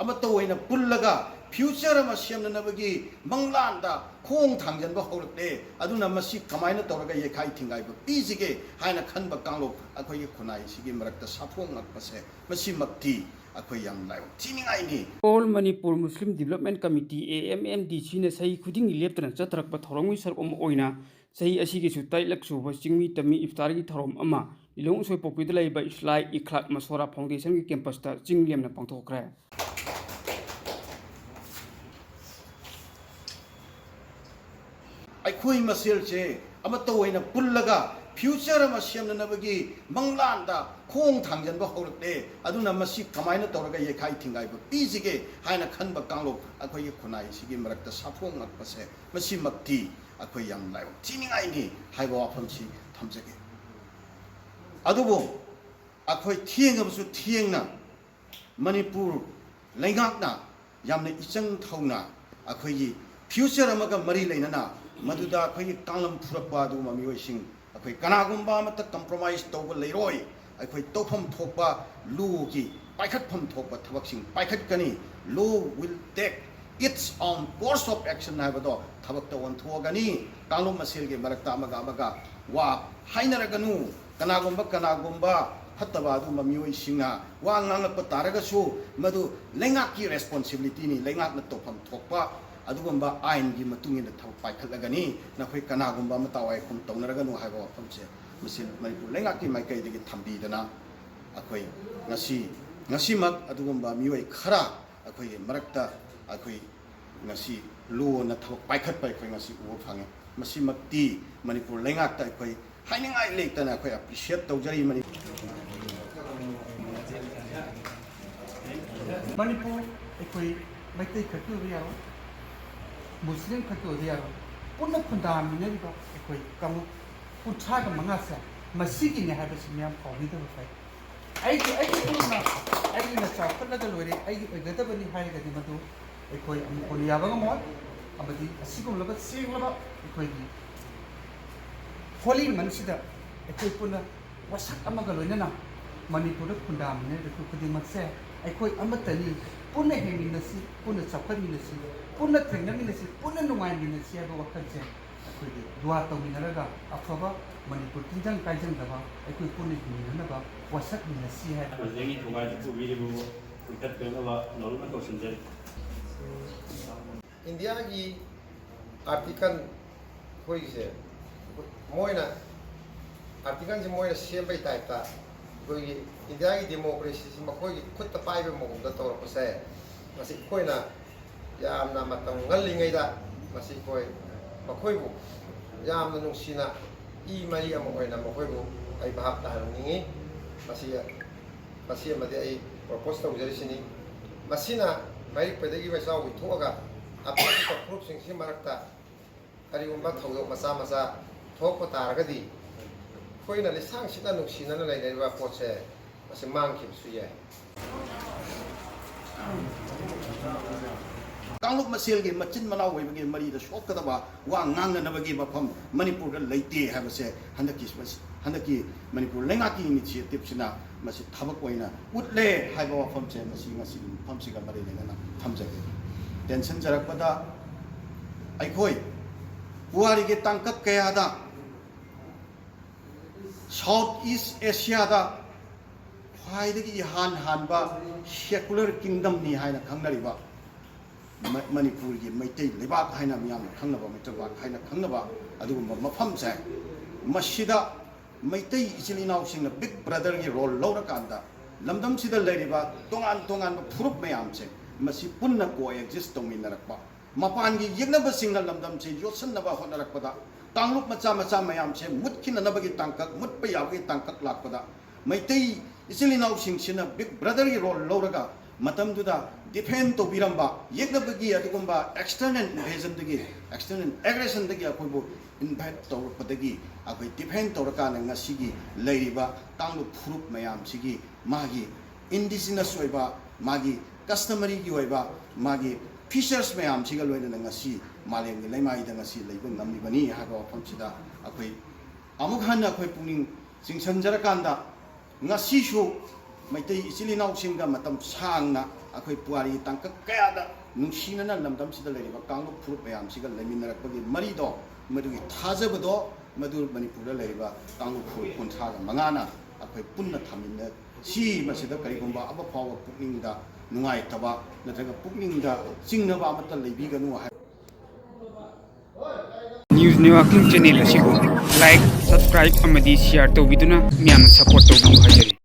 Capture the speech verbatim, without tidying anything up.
ꯑꯃꯠꯇ ꯑꯣꯏꯅ ꯄꯨꯜꯂꯒ future ꯑꯃ ꯁꯦꯝꯅꯅꯕꯒꯤ ꯃꯪꯂꯥꯟꯗ ꯈꯣꯡ ꯊꯥꯡꯖꯟꯕ ꯍꯧꯔꯛꯂꯦ꯫ ꯑꯗꯨꯅ ꯃꯁꯤ ꯀꯃꯥꯏꯅ ꯇꯧꯔꯒ ꯌꯩꯈꯥꯏ ꯊꯤꯡꯒꯥꯏꯕ ꯄꯤꯁꯤꯒꯦ ꯍꯥꯏꯅ ꯈꯟꯕ ꯀꯥꯡꯂꯨꯞ ꯑꯩꯈꯣꯏꯒꯤ ꯈꯨꯟꯅꯥꯏꯁꯤꯒꯤ ꯃꯔꯛꯇ ꯁꯥꯐꯣꯡꯂꯛꯄꯁꯦ, ꯃꯁꯤꯃꯛꯇꯤ ꯑꯩꯈꯣꯏ ꯌꯥꯝ ꯂꯥꯏꯕꯛ ꯊꯤꯅꯤꯡꯉꯥꯏꯅꯤ꯫ All Manipur Muslim Development Committee, A M M D C ꯅ ꯆꯍꯤ ꯈꯨꯗꯤꯡꯒꯤ ꯂꯦꯞꯇꯅ ꯆꯠꯊꯔꯛꯄ ꯊꯧꯔꯝꯒꯤ ꯁꯔꯨꯛ ꯑꯃ ꯑꯣꯏꯅ ꯆꯍꯤ ꯑꯁꯤꯒꯤꯁꯨ ꯇꯔꯦꯠꯂꯛ ꯁꯨꯕ ꯆꯤꯡꯃꯤ ꯇꯝꯃꯤ ꯏꯐꯇꯥꯔꯒꯤ ꯊꯧꯔꯝ ꯑꯃ ꯂꯤꯂꯣꯡ ꯎꯁꯣꯏꯄꯣꯛꯄꯤꯗ ꯂꯩꯕ ꯏꯁꯂꯥꯏ ꯏꯈ꯭ꯂꯥꯛ ꯃꯁꯣꯔꯥ ꯐꯥꯎꯟꯗꯦꯁꯟꯒꯤ ꯀꯦꯝꯄꯁꯇ ꯆꯤꯡ ꯂꯦꯝꯅ ꯄꯥꯡꯊꯣꯛꯈ꯭ꯔꯦ꯫ ꯑꯩꯈꯣꯏ ꯃꯁꯦꯜꯁꯦ ꯑꯃꯠꯇ ꯑꯣꯏꯅ ꯄꯨꯜꯂꯒ future ꯑꯃ ꯁꯦꯝꯅꯅꯕꯒꯤ ꯃꯪꯂꯥꯟꯗ ꯈꯣꯡ ꯊꯥꯡꯖꯟꯕ ꯍꯧꯔꯛꯂꯦ꯫ ꯑꯗꯨꯅ ꯃꯁꯤ ꯀꯃꯥꯏꯅ ꯇꯧꯔꯒ ꯌꯩꯈꯥꯏ ꯊꯤꯡꯒꯥꯏꯕ ꯄꯤꯁꯤꯒꯦ ꯍꯥꯏꯅ ꯈꯟꯕ ꯀꯥꯡꯂꯨꯞ ꯑꯩꯈꯣꯏꯒꯤ ꯈꯨꯟꯅꯥꯏꯁꯤꯒꯤ ꯃꯔꯛꯇ ꯁꯥꯐꯣꯡꯂꯛꯄꯁꯦ, ꯃꯁꯤꯃꯛꯇꯤ ꯑꯩꯈꯣꯏ ꯌꯥꯝ ꯂꯥꯏꯕꯛ ꯊꯤꯅꯤꯡꯉꯥꯏꯅꯤ ꯍꯥꯏꯕ ꯋꯥꯐꯝꯁꯤ ꯊꯝꯖꯒꯦ꯫ ꯑꯗꯨꯕꯨ ꯑꯩꯈꯣꯏ ꯊꯦꯡꯉꯕꯁꯨ ꯊꯦꯡꯅ ꯃꯅꯤꯄꯨꯔ ꯂꯩꯉꯥꯛꯅ ꯌꯥꯝꯅ ꯏꯆꯪ ꯊꯧꯅ ꯑꯩꯈꯣꯏꯒꯤ future ꯑꯃꯒ ꯃꯔꯤ ꯂꯩꯅꯅ ꯃꯗꯨꯗ ꯑꯩꯈꯣꯏꯒꯤ ꯀꯥꯡꯂꯝ ꯐꯨꯔꯛꯄ ꯑꯗꯨꯒꯨꯝꯕ ꯃꯤꯑꯣꯏꯁꯤꯡ, ꯑꯩꯈꯣꯏ ꯀꯅꯥꯒꯨꯝꯕ ꯑꯃꯠꯇ compromise ꯇꯧꯕ ꯂꯩꯔꯣꯏ꯫ ꯑꯩꯈꯣꯏ ꯇꯧꯐꯝ ꯊꯣꯛꯄ ꯂꯣꯒꯤ ꯄꯥꯏꯈꯠꯐꯝ ꯊꯣꯛꯄ ꯊꯕꯛꯁꯤꯡ ꯄꯥꯏꯈꯠꯀꯅꯤ꯫ Law will take its own course of action ꯍꯥꯏꯕꯗꯣ ꯊꯕꯛꯇ ꯑꯣꯟꯊꯣꯛꯑꯒꯅꯤ꯫ ꯀꯥꯡꯂꯨꯞ ꯃꯁꯦꯜꯒꯤ ꯃꯔꯛꯇ ꯑꯃꯒ ꯑꯃꯒ ꯋꯥ ꯍꯥꯏꯅꯔꯒꯅꯨ꯫ ꯀꯅꯥꯒꯨꯝꯕ, ꯀꯅꯥꯒꯨꯝꯕ ꯐꯠꯇꯕ ꯑꯗꯨꯒꯨꯝꯕ ꯃꯤꯑꯣꯏꯁꯤꯡꯅ ꯋꯥ ꯉꯥꯡꯂꯛꯄ ꯇꯥꯔꯒꯁꯨ ꯃꯗꯨ ꯂꯩꯉꯥꯛꯀꯤ responsibility ꯅꯤ, ꯂꯩꯉꯥꯛꯅ ꯇꯧꯐꯝ ꯊꯣꯛꯄ ꯑꯗꯨꯒꯨꯝꯕ ꯑꯥꯏꯟꯒꯤ ꯃꯇꯨꯡ ꯏꯟꯅ ꯊꯕꯛ ꯄꯥꯏꯈꯠꯂꯒꯅꯤ꯫ ꯅꯈꯣꯏ ꯀꯅꯥꯒꯨꯝꯕ ꯑꯃ ꯇꯥꯋꯥꯏꯈꯨꯝ ꯇꯧꯅꯔꯒꯅꯨ ꯍꯥꯏꯕ ꯋꯥꯐꯝꯁꯦ ꯃꯁꯤ ꯃꯅꯤꯄꯨꯔ ꯂꯩꯉꯥꯛꯀꯤ ꯃꯥꯏꯀꯩꯗꯒꯤ ꯊꯝꯕꯤꯗꯅ ꯑꯩꯈꯣꯏ ꯉꯁꯤ, ꯉꯁꯤꯃꯛ ꯑꯗꯨꯒꯨꯝꯕ ꯃꯤꯑꯣꯏ ꯈꯔ ꯑꯩꯈꯣꯏꯒꯤ ꯃꯔꯛꯇ ꯑꯩꯈꯣꯏ ꯉꯁꯤ ꯂꯣꯅ ꯊꯕꯛ ꯄꯥꯏꯈꯠꯄ ꯑꯩꯈꯣꯏ ꯉꯁꯤ ꯎꯕ ꯐꯪꯉꯦ꯫ ꯃꯁꯤꯃꯛꯇꯤ ꯃꯅꯤꯄꯨꯔ ꯂꯩꯉꯥꯛꯇ ꯑꯩꯈꯣꯏ ꯍꯥꯏꯅꯤꯡꯉꯥꯏ ꯂꯩꯇꯅ ꯑꯩꯈꯣꯏ appreciate ꯇꯧꯖꯔꯤ꯫ ꯃꯅꯤ-, ꯃꯅꯤꯄꯨꯔ ꯑꯩꯈꯣꯏ ꯃꯩꯇꯩ ꯈꯛꯀꯤ ꯑꯣꯏꯕ ꯌꯥꯔꯣꯏ, ꯃꯨꯁꯂꯤꯝ ꯈꯛꯀꯤ ꯑꯣꯏꯕ ꯌꯥꯔꯣꯏ, ꯄꯨꯟꯅ ꯈꯨꯟꯗꯥꯃꯤꯟꯅꯔꯤꯕ ꯑꯩꯈꯣꯏ ꯀꯥꯡꯂꯨꯞ ꯀꯨꯟꯊ꯭ꯔꯥꯒ ꯃꯉꯥꯁꯦ ꯃꯁꯤꯒꯤꯅꯦ ꯍꯥꯏꯕꯁꯤ ꯃꯤꯌꯥꯝ ꯀꯥꯎꯕꯤꯗꯕ ꯐꯩ꯫ ꯑꯩꯒꯤ, ꯑꯩꯒꯤ ꯄꯨꯟꯅ ꯑꯩꯒꯤꯅ ꯆꯥꯎꯈꯠꯂꯒ ꯂꯣꯏꯔꯦ, ꯑꯩꯒꯤ ꯑꯣꯏꯒꯗꯕꯅꯤ ꯍꯥꯏꯔꯒꯗꯤ ꯃꯗꯨ ꯑꯩꯈꯣꯏ ꯑꯃꯨꯛ ꯍꯟꯅ ꯌꯥꯕ ꯉꯝꯃꯣꯏ꯫ ꯑꯃꯗꯤ ꯑꯁꯤꯒꯨꯝꯂꯕ ꯁꯦꯡꯂꯕ ꯑꯩꯈꯣꯏꯒꯤ ꯍꯣꯂꯤ ꯃꯟꯁꯤꯗ ꯑꯩꯈꯣꯏ ꯄꯨꯟꯅ ꯋꯥꯁꯛ ꯑꯃꯒ ꯂꯣꯏꯅꯅ ꯃꯅꯤꯄꯨꯔꯗ ꯈꯨꯟꯗꯥꯃꯤꯟꯅꯔꯤꯕ ꯑꯩꯈꯣꯏ ꯈꯨꯗꯤꯡꯃꯛꯁꯦ ꯑꯩꯈꯣꯏ ꯑꯃꯠꯇꯅꯤ, ꯄꯨꯟꯅ ꯍꯤꯡꯃꯤꯟꯅꯁꯤ, ꯄꯨꯟꯅ ꯆꯥꯎꯈꯠꯃꯤꯟꯅꯁꯤ, ꯄꯨꯟꯅ ꯊꯦꯡꯅꯃꯤꯟꯅꯁꯤ, ꯄꯨꯟꯅ ꯅꯨꯡꯉꯥꯏꯃꯤꯟꯅꯁꯤ ꯍꯥꯏꯕ ꯋꯥꯈꯜꯁꯦ ꯑꯩꯈꯣꯏꯒꯤ ꯗꯨꯋꯥ ꯇꯧꯃꯤꯟꯅꯔꯒ ꯑꯐꯕ ꯃꯅꯤꯄꯨꯔ ꯇꯤꯟꯖꯪ ꯀꯥꯏꯖꯪꯗꯕ ꯑꯩꯈꯣꯏ ꯄꯨꯟꯅ ꯍꯤꯡꯃꯤꯟꯅꯅꯕ ꯋꯥꯁꯛꯃꯤꯟꯅꯁꯤ ꯍꯥꯏꯕ꯫ ꯍꯧꯖꯤꯛꯀꯤ ꯊꯧꯒꯥꯏꯁꯤ ꯄꯨꯕꯤꯔꯤꯕꯕꯨ ꯄꯤꯈꯠꯄꯤꯅꯕ ꯅꯧꯅ ꯇꯧꯁꯤꯟꯖꯔꯤ꯫ ꯏꯟꯗꯤꯌꯥꯒꯤ ꯑꯥꯔꯇꯤꯀꯜ ꯑꯩꯈꯣꯏꯒꯤꯁꯦ, ꯃꯣꯏꯅ ꯑꯥꯔꯇꯤꯀꯜꯁꯦ ꯃꯣꯏꯅ ꯁꯦꯝꯕꯩ ꯇꯥꯏꯞꯇ ꯑꯩꯈꯣꯏꯒꯤ ꯏꯟꯗꯤꯌꯥꯒꯤ ꯗꯦꯃꯣꯀ꯭ꯔꯦꯁꯤꯁꯤ ꯃꯈꯣꯏꯒꯤ ꯈꯨꯠꯇ ꯄꯥꯏꯕ ꯃꯑꯣꯡꯗ ꯇꯧꯔꯛꯄꯁꯦ, ꯃꯁꯤ ꯑꯩꯈꯣꯏꯅ ꯌꯥꯝꯅ ꯃꯇꯝ ꯉꯜꯂꯤꯉꯩꯗ ꯃꯁꯤ ꯑꯩꯈꯣꯏ ꯃꯈꯣꯏꯕꯨ ꯌꯥꯝꯅ ꯅꯨꯡꯁꯤꯅ ꯏ ꯃꯔꯤ ꯑꯃ ꯑꯣꯏꯅ ꯃꯈꯣꯏꯕꯨ ꯑꯩ ꯚꯥꯞ ꯇꯥꯍꯟꯅꯤꯡꯉꯤ꯫ ꯃꯁꯤ, ꯃꯁꯤ ꯑꯃꯗꯤ ꯑꯩ ꯄ꯭ꯔꯣꯄꯣꯁ ꯇꯧꯖꯔꯤꯁꯤꯅꯤ꯫ ꯃꯁꯤꯅ ꯃꯥꯏꯔꯤꯛꯄꯗꯒꯤ ꯃꯩꯆꯥꯎ ꯊꯣꯛꯑꯒ ꯑꯇꯣꯞꯄ ꯐꯨꯔꯨꯞꯁꯤꯡꯁꯤ ꯃꯔꯛꯇ ꯀꯔꯤꯒꯨꯝꯕ ꯊꯧꯗꯣꯛ ꯃꯆꯥ ꯃꯆꯥ ꯊꯣꯛꯄ ꯇꯥꯔꯒꯗꯤ ꯑꯩꯈꯣꯏꯅ ꯂꯤꯁꯥꯡ ꯁꯤꯠꯅ ꯅꯨꯡꯁꯤꯅꯅ ꯂꯩꯅꯔꯤꯕ ꯄꯣꯠꯁꯦ ꯃꯁꯤ ꯃꯥꯡꯈꯤꯕꯁꯨ ꯌꯥꯏ꯫ ꯀꯥꯡꯂꯨꯞ ꯃꯁꯦꯜꯒꯤ ꯃꯆꯤꯟ ꯃꯅꯥꯎ ꯑꯣꯏꯕꯒꯤ ꯃꯔꯤꯗ ꯁꯣꯛꯀꯗꯕ ꯋꯥ ꯉꯥꯡꯅꯅꯕꯒꯤ ꯃꯐꯝ ꯃꯅꯤꯄꯨꯔꯗ ꯂꯩꯇꯦ ꯍꯥꯏꯕꯁꯦ ꯍꯟꯗꯛꯀꯤ, ꯍꯟꯗꯛꯀꯤ ꯃꯅꯤꯄꯨꯔ ꯂꯩꯉꯥꯛꯀꯤ ꯏꯅꯤꯁꯤꯌꯦꯇꯤꯞꯁꯤꯅ ꯃꯁꯤ ꯊꯕꯛ ꯑꯣꯏꯅ ꯎꯠꯂꯦ ꯍꯥꯏꯕ ꯋꯥꯐꯝꯁꯦ ꯃꯁꯤ ꯉꯁꯤꯒꯤ ꯃꯐꯝꯁꯤꯒ ꯃꯔꯤ ꯂꯩꯅꯅ ꯊꯝꯖꯒꯦ꯫ ꯇꯦꯟꯁꯤꯟꯖꯔꯛꯄꯗ ꯑꯩꯈꯣꯏ ꯄꯨꯋꯥꯔꯤꯒꯤ ꯇꯥꯡꯀꯛ ꯀꯌꯥꯗ South East Asia ꯗ ꯈ꯭ꯋꯥꯏꯗꯒꯤ ꯏꯍꯥꯟ ꯍꯥꯟꯕ secular kingdom ꯅꯤ ꯍꯥꯏꯅ ꯈꯪꯅꯔꯤꯕ ꯃ-, ꯃꯅꯤꯄꯨꯔꯒꯤ ꯃꯩꯇꯩ ꯂꯩꯕꯥꯛ ꯍꯥꯏꯅ ꯃꯤꯌꯥꯝꯅ ꯈꯪꯅꯕ, ꯃꯩꯇꯩ ꯂꯩꯕꯥꯛ ꯍꯥꯏꯅ ꯈꯪꯅꯕ ꯑꯗꯨꯒꯨꯝꯕ ꯃꯐꯝꯁꯦ, ꯃꯁꯤꯗ ꯃꯩꯇꯩ ꯏꯆꯤꯜ ꯏꯅꯥꯎꯁꯤꯡꯅ big brother ꯒꯤ role ꯂꯧꯔꯀꯥꯟꯗ ꯂꯝꯗꯝꯁꯤꯗ ꯂꯩꯔꯤꯕ ꯇꯣꯉꯥꯟ ꯇꯣꯉꯥꯟꯕ ꯐꯨꯔꯨꯞ ꯃꯌꯥꯝꯁꯦ ꯃꯁꯤ ꯄꯨꯟꯅ co-exist ꯇꯧꯃꯤꯟꯅꯔꯛꯄ, ꯃꯄꯥꯟꯒꯤ ꯌꯦꯛꯅꯕꯁꯤꯡꯅ ꯂꯝꯗꯝꯁꯦ ꯌꯣꯠꯁꯤꯟꯅꯕ ꯍꯣꯠꯅꯔꯛꯄꯗ, ꯀꯥꯡꯂꯨꯞ ꯃꯆꯥ ꯃꯆꯥ ꯃꯌꯥꯝꯁꯦ ꯃꯨꯠꯈꯤꯅꯅꯕꯒꯤ ꯇꯥꯡꯀꯛ, ꯃꯨꯠꯄ ꯌꯥꯕꯒꯤ ꯇꯥꯡꯀꯛ ꯂꯥꯛꯄꯗ, ꯃꯩꯇꯩ ꯏꯆꯤꯜ ꯏꯅꯥꯎꯁꯤꯡꯁꯤꯅ big brother ꯒꯤ role ꯂꯧꯔꯒ ꯃꯇꯝꯗꯨꯗ defend ꯇꯧꯕꯤꯔꯝꯕ, ꯌꯦꯛꯅꯕꯒꯤ ꯑꯗꯨꯒꯨꯝꯕ external invasion ꯗꯒꯤ, external aggression ꯗꯒꯤ ꯑꯩꯈꯣꯏꯕꯨ invade ꯇꯧꯔꯛꯄꯗꯒꯤ ꯑꯩꯈꯣꯏ defend ꯇꯧꯔꯀꯥꯟꯗ ꯉꯁꯤꯒꯤ ꯂꯩꯔꯤꯕ ꯀꯥꯡꯂꯨꯞ ꯐꯨꯔꯨꯞ ꯃꯌꯥꯝꯁꯤꯒꯤ ꯃꯥꯒꯤ indigenous ꯑꯣꯏꯕ, ꯃꯥꯒꯤ customary ꯒꯤ ꯑꯣꯏꯕ, ꯃꯥꯒꯤ features ꯃꯌꯥꯝꯁꯤꯒ ꯂꯣꯏꯅꯅ ꯉꯁꯤ ꯃꯥꯂꯦꯝꯒꯤ ꯂꯩꯃꯥꯏꯗ ꯉꯁꯤ ꯂꯩꯕ ꯉꯝꯂꯤꯕꯅꯤ ꯍꯥꯏꯕ ꯋꯥꯐꯝꯁꯤꯗ ꯑꯩꯈꯣꯏ ꯑꯃꯨꯛ ꯍꯟꯅ ꯑꯩꯈꯣꯏ ꯄꯨꯛꯅꯤꯡ ꯆꯤꯡꯁꯤꯟꯖꯔꯀꯥꯟꯗ, ꯉꯁꯤꯁꯨ ꯃꯩꯇꯩ ꯏꯆꯤꯜ ꯏꯅꯥꯎꯁꯤꯡꯒ ꯃꯇꯝ ꯁꯥꯡꯅ ꯑꯩꯈꯣꯏ ꯄꯨꯋꯥꯔꯤ ꯇꯥꯡꯀꯛ ꯀꯌꯥꯗ ꯅꯨꯡꯁꯤꯅꯅ ꯂꯝꯗꯝꯁꯤꯗ ꯂꯩꯔꯤꯕ ꯀꯥꯡꯂꯨꯞ ꯐꯨꯔꯨꯞ ꯃꯌꯥꯝꯁꯤꯒ ꯂꯩꯃꯤꯟꯅꯔꯛꯄꯒꯤ ꯃꯔꯤꯗꯣ, ꯃꯗꯨꯒꯤ ꯊꯥꯖꯕꯗꯣ, ꯃꯗꯨ ꯃꯅꯤꯄꯨꯔꯗ ꯂꯩꯔꯤꯕ ꯀꯥꯡꯂꯨꯞ ꯐꯨꯔꯨꯞ ꯀꯨꯟꯊ꯭ꯔꯥꯒ ꯃꯉꯥꯅ ꯑꯩꯈꯣꯏ ꯄꯨꯟꯅ ꯊꯝꯃꯤꯟꯅꯁꯤ꯫ ꯃꯁꯤꯗ ꯀꯔꯤꯒꯨꯝꯕ ꯑꯃ ꯐꯥꯎꯕ ꯄꯨꯛꯅꯤꯡꯗ ꯅꯨꯡꯉꯥꯏꯇꯕ ꯅꯠꯇ꯭ꯔꯒ ꯄꯨꯛꯅꯤꯡꯗ ꯆꯤꯡꯅꯕ ꯑꯃꯠꯇ ꯂꯩꯕꯤꯒꯅꯨ ꯍꯥꯏ꯫ News Networking channel ꯑꯁꯤꯕꯨ like, subscribe ꯑꯃꯗꯤ share ꯇꯧꯕꯤꯗꯨꯅ ꯃꯌꯥꯝꯅ support ꯇꯧꯕꯤꯌꯨ ꯍꯥꯏꯖꯔꯤ꯫